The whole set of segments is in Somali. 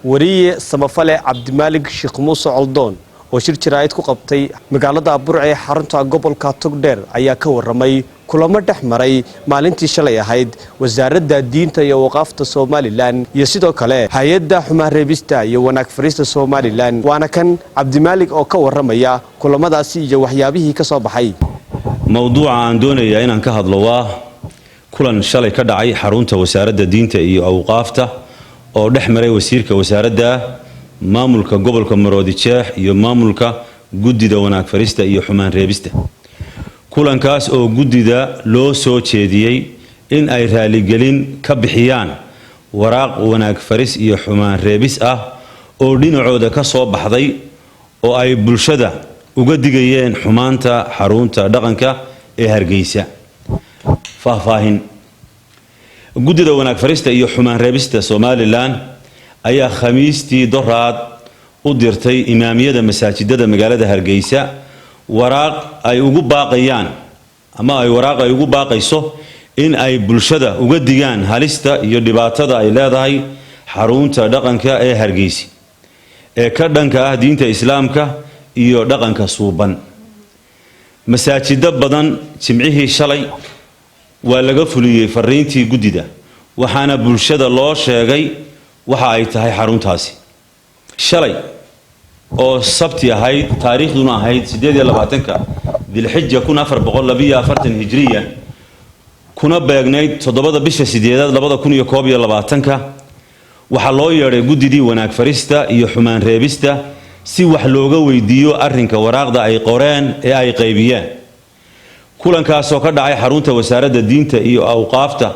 Wariye samafale Cabdimaalig Sheekh Muuse Coldoon oo shir jaraa'id ku qabtay magaalada Burce ee xarunta gobolka Togdheer ayaa ka waramay kulamo dhex maray maalintii shalay ahayd Wasaaradda Diinta iyo Waqaafta Somalilan iyo sidoo kale Hay-adda Xumaan Reebista iyo Wanaag Fariista Somalilan. Waana kan Cabdimaalig oo ka waramaya kulamadaasi iyo waxyaabihii ka soo baxay. Mowduuca aan doonayaa inaan ka hadlo waa kulan shalay ka dhacay xarunta Wasaaradda Diinta iyo Awqaafta oo dhex maray wasiirka wasaaradda, maamulka gobolka Maroodi Jeex iyo maamulka Guddida Wanaag Farista iyo Xumaan Reebista. Kulankaas oo guddida loo soo jeediyey in ay raaligelin ka bixiyaan waraaq wanaag faris iyo xumaan reebis ah oo dhinacooda ka soo baxday oo ay bulshada uga digayeen xumaanta xarunta dhaqanka ee Hargeysa. Faahfaahin: Guddida Wanaag Farista iyo Xumaan Reebista Somalilan ayaa Khamiistii doraad u dirtay imaamiyada masaajidada magaalada Hargeysa waraaq ay ugu baaqayaan ama ay waraaq ay ugu baaqayso in ay bulshada uga digaan halista iyo dhibaatada ay leedahay xarunta dhaqanka ee Hargeysa ee ka dhanka ah diinta Islaamka iyo dhaqanka suuban. Masaajido badan Jimcihii shalay waa laga fuliyey fariintii guddida, waxaana bulshada loo sheegay waxa ay tahay xaruntaasi. Shalay oo Sabti ahayd, taariikhduna ahayd 28-ka Dilxija 1442 Hijriya, kuna beegnayd 7-da bisha sideedaad 2021-ka, waxaa loo yeedhay guddidii wanaag farista iyo xumaan reebista si wax looga weydiiyo arrinka waraaqda ay qoreen ee ay qaybiyeen. Kulankaasoo ka dhacay xarunta Wasaaradda Diinta iyo Awqaafta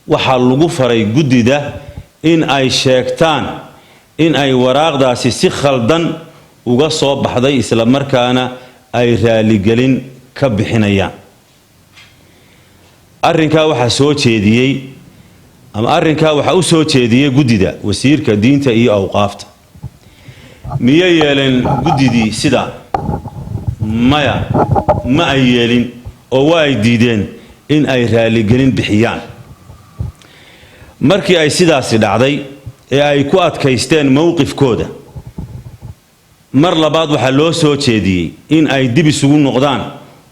waxaa lagu faray guddida in ay sheegtaan in ay waraaqdaasi si khaldan uga soo baxday, isla markaana ay raaligelin ka bixinayaan arrinkaa. Waxaa soo jeediyey ama arrinkaa waxaa u soo jeediyey guddida wasiirka Diinta iyo Awqaafta. Miyay yeeleen guddidii sidaa? Maya, ma ay yeelin oo waa ay diideen in ay raaligelin bixiyaan. Markii ay sidaasi dhacday ee ay ku adkaysteen mowqifkooda, mar labaad waxaa loo soo jeediyey in ay dib isugu noqdaan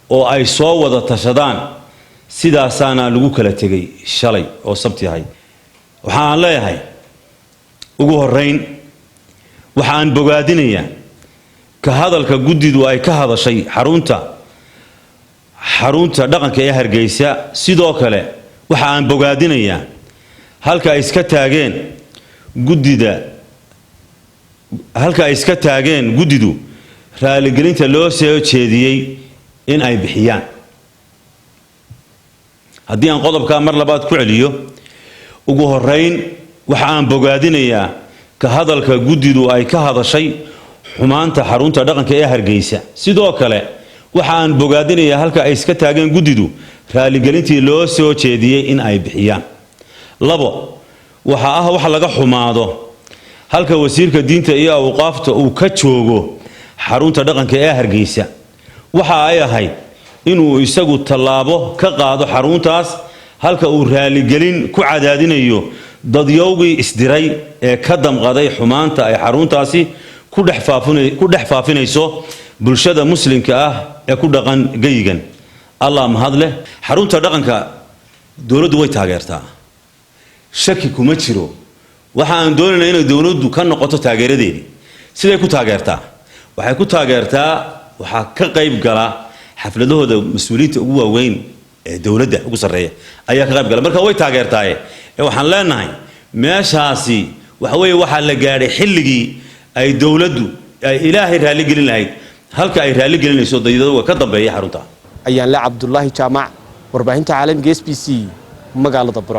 oo ay soo wada tashadaan. Sidaasaana lagu kala tegay shalay oo Sabti ahayd. Waxa aan leeyahay, ugu horrayn waxa aan bogaadinayaa ka hadalka guddidu ay ka hadashay xarunta dhaqanka ee Hargeysa. Sidoo kale waxa aan bogaadinayaa halka ay iska taageen guddida, halka ay iska taageen guddidu raaligelinta loo soo jeediyey in ay bixiyaan. Haddii aan qodobkaa mar labaad ku celiyo, ugu horrayn waxa aan bogaadinayaa ka hadalka guddidu ay ka hadashay xumaanta xarunta dhaqanka ee Hargeysa. Sidoo kale waxa aan bogaadinayaa halka ay iska taageen guddidu raaligelintii loo soo jeediyey in ay bixiyaan. Labo, waxa ah wax laga xumaado halka wasiirka Diinta iyo Awqaafta uu ka joogo xarunta dhaqanka ee Hargeysa. Waxa ay ahayd inuu isagu tallaabo ka qaado xaruntaas halka uu raaligelin ku cadaadinayo dadyowgii isdiray ee ka damqaday xumaanta ay xaruntaasi ku dhex faafinayso bulshada Muslimka ah ee ku dhaqan geyigan. Allah mahad leh, xarunta dhaqanka dowladdu way taageertaa, shaki kuma jiro. Waxa aan doonaynaa inay dowladdu ka noqoto taageeradeedii. Siday ku taageertaa? Waxay ku taageertaa, waxaa ka qayb gala xafladahooda mas-uuliyiinta ugu waaweyn ee dowladda ugu sarreeya ayaa ka qayb gala. Marka way taageertaaye ee waxaan leenahay meeshaasi waxa weeye waxaa la gaadhay xilligii ay dowladdu ay Ilaahay raalli gelin lahayd halka ay raalli gelinayso daydadooga ka dambeeya xarunta. Ayaan le Cabdulaahi Jaamac, warbaahinta caalamiga SBC, magaalada Burco.